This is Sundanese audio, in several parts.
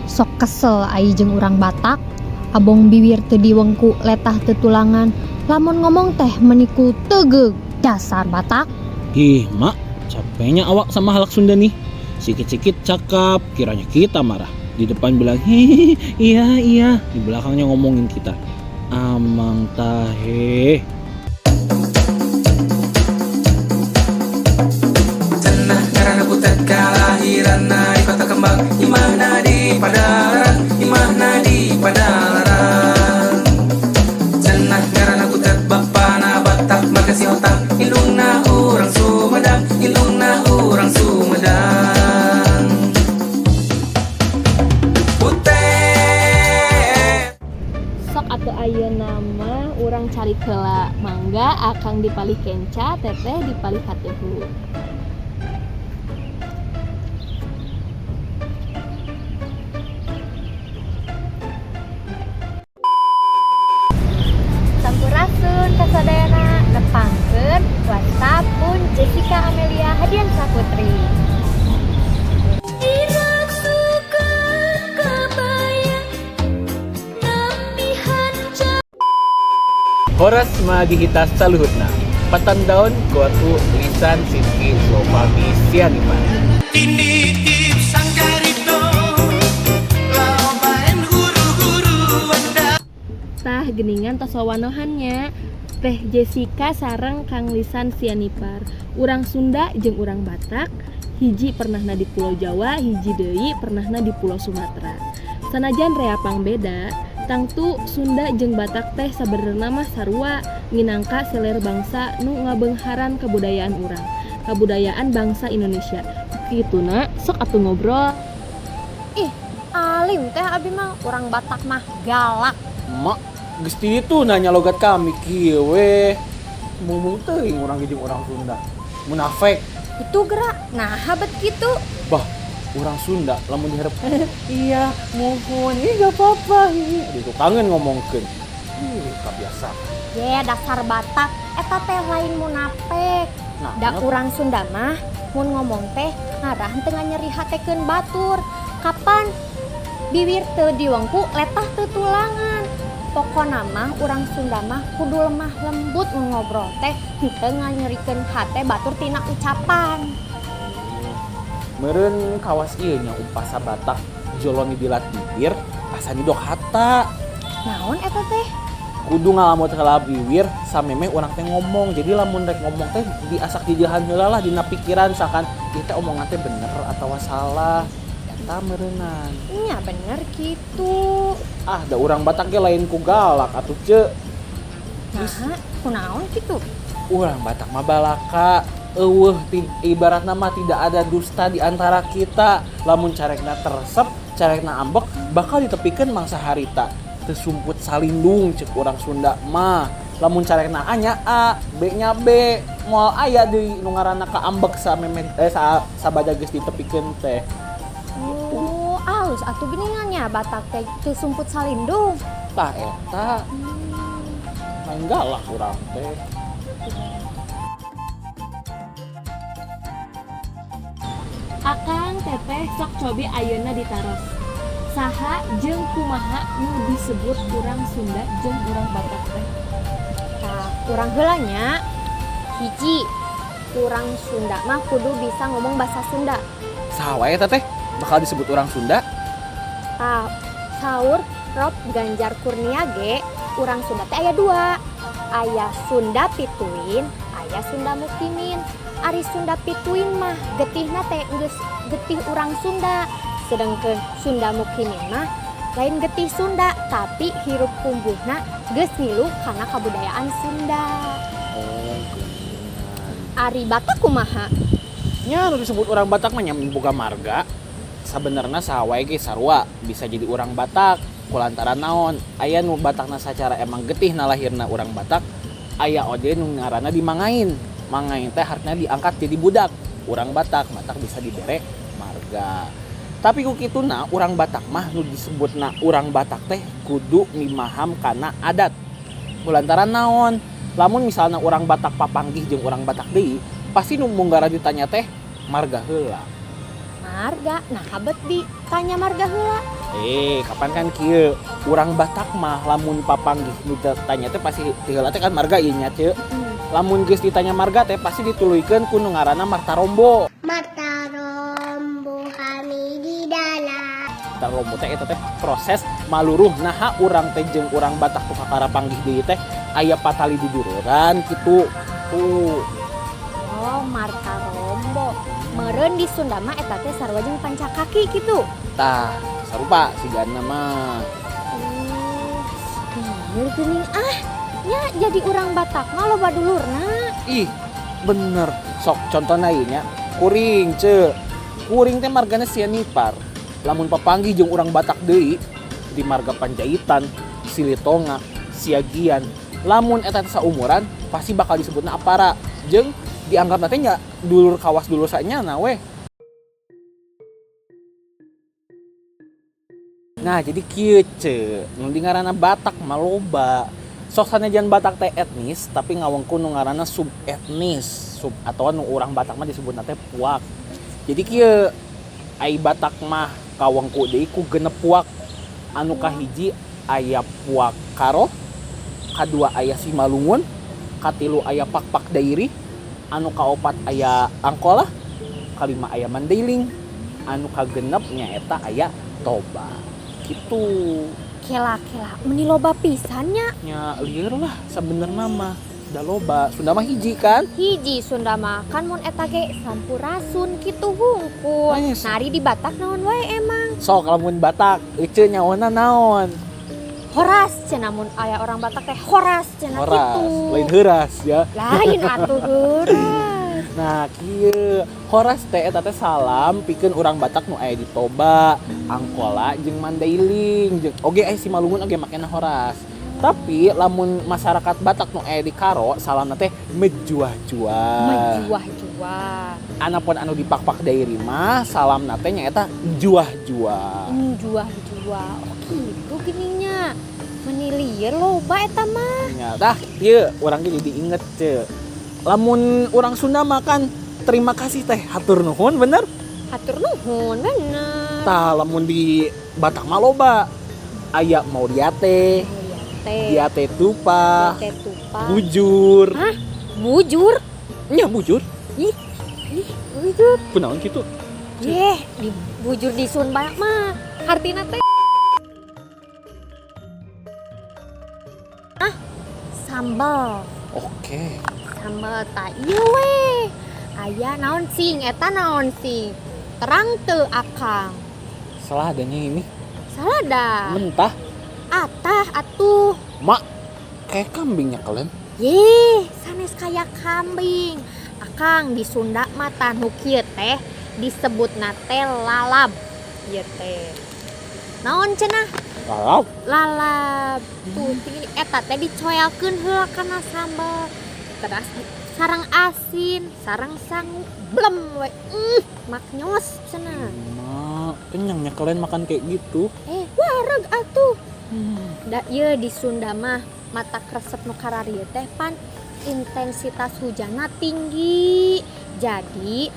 Sok kesel ai jeung urang Batak, abong biwir teu diwengku letah teu tulangan, lamun ngomong teh meuni kutegeug, dasar Batak. Ih, mak, capeknya awak sama halak Sunda nih. Sikit-sikit cakap, kiranya kita marah. Di depan bilang, hihihi, iya, iya. Di belakangnya ngomongin kita. Amang tahe. Cenah ngaranna butet kalahiranna di Kota Kembang, imahna di Padalarang, imahna di Padalarang. Cenah ngaranna butet bapana Batak marga Sihotang, indungna urang Sumedang, indungna urang Sumedang. Butet. Sok atuh ayeuna mah urang cari heula, mangga akang dipalih kenca, teteh dipalih kateuhu. Sampurasun kasadayana, nepangkeun wasta pun Jessica Amelia Hadian Saputri. Horas Madihita Saluhutna. Patan daun kuatu lisan Sidki Sofami Sianipar. Tah geningan tos wawanohan nya. Teh Jessica sareng Kang Lisan Sianipar. Urang Sunda jeung urang Batak, hiji pernahna di Pulau Jawa, hiji deui pernahna di Pulau Sumatera. Sanajan rea pangbeda, tangtu Sunda jeung Batak teh sabenerna mah sarua minangka seler bangsa nu ngabeungharan kabudayaan urang, kabudayaan bangsa Indonesia. Kituna sok atuh ngobrol. Ih, alim teh abi mah urang Batak mah galak. Mak, geus ti ditu nanya logat kami kieu we. Mumung teuing urang jeung urang Sunda. Munafik. Itu gerak, nah bet kitu. Bah, urang Sunda lamun diharap iya, mohon, ih gak apa-apa. Ih, itu kangen ngomongkeun. Ih, kabiasa. Ye, dasar Batak, eta teh lain munafik. Nah, Da kenapa? urang Sunda mah mun ngomong teh ngarah teu nganyeri hatekeun batur. Kapan biwir teu diwengku letah teu tulangan. Pokona mah urang Sunda mah kudu lemah lembut mun ngobrol teh henteu nganyerikeun hate batur tina ucapan. Meureun kawas ieu nya umpasa Batak joloni dilat bibir asa nyudok hata. Naon eta teh? Kudu ngalamut heula biwir samemeh urang teh ngomong. Jadi lamun rek ngomong teh diasak jijihan heula lah dina pikiran sakan ieu teh omongan teh bener atawa salah. Eta meureunan. Nya bener kitu. Ah, da urang Batak ge lain ku galak atuh ce. Nah, kunaon kitu? Urang Batak mah balaka. Eueuh, ibaratna mah tidak ada dusta di antara kita. Lamun carekna teresep, carekna ambek, bakal ditepikeun mangsa harita. Teu sumput salindung ceuk urang Sunda mah. Lamun carekna A nya A, B nya B, moal aya deui nu ngaranna kaambek samemeh sabada geus ditepikeun teh. Oh, alus atuh geuningan nya Batak teh teu sumput salindung. Tah eta. Lain galak urang teh. Akang teteh sok cobi ayeuna ditaros. Saha jeung kumaha nu disebut urang Sunda jeung urang Batak teh? Tah, urang heula nya. Hiji, urang Sunda mah kudu bisa ngomong bahasa Sunda. Saha wae eta teh bakal disebut urang Sunda? Tah, saur Prof Ganjar Kurnia ge urang Sunda teh aya dua. Aya Sunda Pituin, aya Sunda Mukimin. Ari Sunda Pituin mah getihna teh geus getih urang Sunda. Sedangkan Sunda Mukimin mah lain getih Sunda, tapi hirup kumbuhna geus ngilu kana kabudayaan Sunda. Oh, geuningan. Ari Batak kumaha? Nya nu disebut urang Batak mah nya boga marga. Sabenerna saha wae ge sarua bisa jadi urang Batak kulantaran naon? Aya nu Batakna sacara emang getihna lahirna urang Batak, aya oge nu ngaranna dimangain. Mangain teh hartina diangkat jadi budak. Urang Batak, Batak bisa dibere marga. Tapi ku kituna urang Batak mah nu disebutna urang Batak teh kudu mimaham kana adat. Kulantaran naon? Lamun misalna urang Batak papanggih jeung urang Batak deui, pasti nu munggara ditanya teh marga heula. Marga, nah habet ditanya marga heula. Kapan kan kieu urang Batak mah lamun papanggih nu tanya teh pasti ti heula teh kan marga ieu nya ceu. Lamun geus ditanya marga teh pasti dituluykeun ku nu ngaranna Martarombo. Martarombo kami di dalam. Martarombo teh eta teh proses maluruh naha urang teh jeung urang Batak tuh kakara panggih deui teh aya patali didururan kitu. Tuh. Oh, Martarombo. Meureun di Sunda mah eta teh sarua jeung pancakaki kitu. Tah, sarupa sigana mah. Bener geuning ah. Nya jadi urang Batak mah loba dulurna. Ih, bener. Sok contohna ieu nya, kuring ceu. Kuring teh margana Sianipar. Lamun papanggih jeung urang Batak deui di marga Panjaitan, Silitonga, Siagian. Lamun eta teh saumuran pasti bakal disebutna apara. Jeung dianggap teh nya dulur kawas dulur sanyana weh. Nah, jadi kieu ceu, nu di ngaranna Batak mah loba. Sok sanajan Batak teh etnis, tapi ngawengku nu ngaranna subetnis, sub atawa nu urang Batak mah disebutna teh puak. Jadi kieu ai Batak mah kawengku deui ku genep puak. Anu kahiji aya puak Karo, kadua aya Simalungun, katilu aya Pakpak Dairi, anu kaopat aya Angkola, kalima aya Mandailing, anu kagenep nyaeta aya Toba. Gitu. Kela-kela meni loba pisan nya. Nya lieur lah sabenerna mah. Da loba. Sunda mah hiji kan? Hiji Sunda mah kan mun eta ge sampurasun kitu hungkul. Manis. Nari di Batak naon wae emang? Sok lamun Batak ece nyaona naon? Horas cenah mun aya orang Batak teh horas cenah Horas, kitu. lain heuras ya. Lain atuh heuras. Nah, kieu horas teh eta teh salam pikeun urang Batak nu aya di Toba, Angkola jeung Mandailing jeung oge aya Simalungun oge makena horas. Tapi lamun masyarakat Batak nu aya di Karo salamna teh mejuah-juah. Mejuah-juah. Anapun anu dipakpak dairi mah salamna teh nyaeta juah-juah. Juah-juah. Oh kitu geuning nya. Meni lieur loba eta mah. Nya tah kieu urang ge jadi inget ceu. Lamun urang Sunda makan terima kasih teh hatur nuhun bener? Hatur nuhun bener. Tah lamun di Batak mah loba aya Mauriate, Diate Tupa, Diate Tupa, Bujur. Hah? Bujur? Nya bujur. Ih, ih, bujur. Kunaon kitu? Yeh, di bujur di Sunda mah hartina teh ah, sambal. Oke. Sambal tak ieu weh. Aya naon sing eta naon sing. Terang teu akang. Saladanya ini. Salada. Mentah. Atah atuh. Mak, kayak kambingnya kalian. Yeh, sanes kayak kambing. Akang di Sunda mah tah nu kieu teh disebutna teh lalab. Ieu teh. Naon cenah? Lalab. Lalab. Tuh tinggi eta teh dicoelkeun heula kana sambal. Terus sarang asin, sarang sangu, blem we. Maknyos cenah. Mak, kenyangnya kalian makan kayak gitu. Wareg atuh. Da ieu di Sunda mah mata resep nu kararieu teh pan intensitas hujanna tinggi. Jadi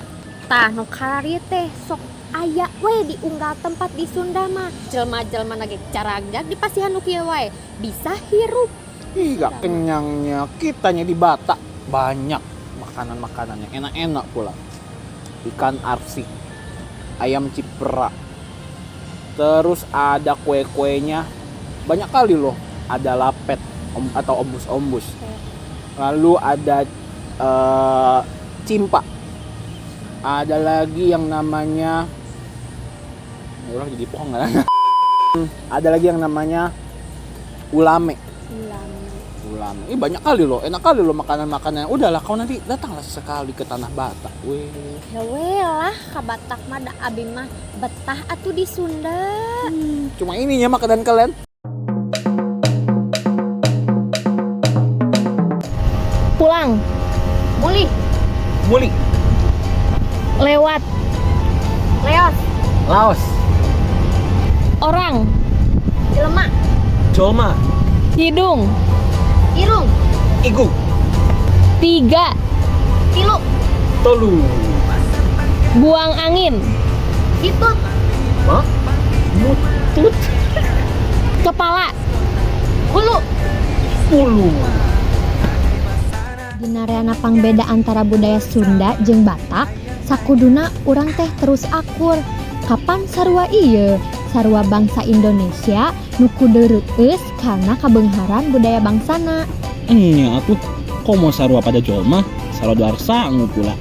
tah nu kararieu teh sok aya we di unggal tempat di Sunda mah. Jelma-jelma ge caragjag di pasihan nu kieu wae bisa hirup. Ih, gak kenyangnya. Kitanya di Batak banyak makanan-makanannya enak-enak pula. Ikan arsik, ayam cipera, terus ada kue-kuenya banyak kali loh. Ada lapet atau ombus-ombus. Lalu ada cimpa. Ada lagi yang namanya, orang jadi pohon nggak? Ada lagi yang namanya ulame. Ulame. Ih, banyak kali loh, enak kali loh makanan-makanan. Udahlah, kau nanti datanglah sesekali ke tanah Batak. Weh. Ya weh lah, ka Batak mah da abi mah betah atuh di Sunda. Cuma ininya makanan kalian. Pulang. Mulih. Mulih. Lewat. Leos. Laos. Orang. Jelema. Jolma. Hidung. Irung. Igu. 3. Tilu. Tolu. Buang angin. Hitut. Ma? Mutut. Kepala. Hulu. Ulu. Dina reana pangbeda antara budaya Sunda jeung Batak, sakuduna urang teh terus akur. Kapan sarua ieu? Sarua bangsa Indonesia nu kudu reueus karena kabeungharan budaya bangsana. Nya atuh, komo sarua pada jelema, sarua doar sangu pula.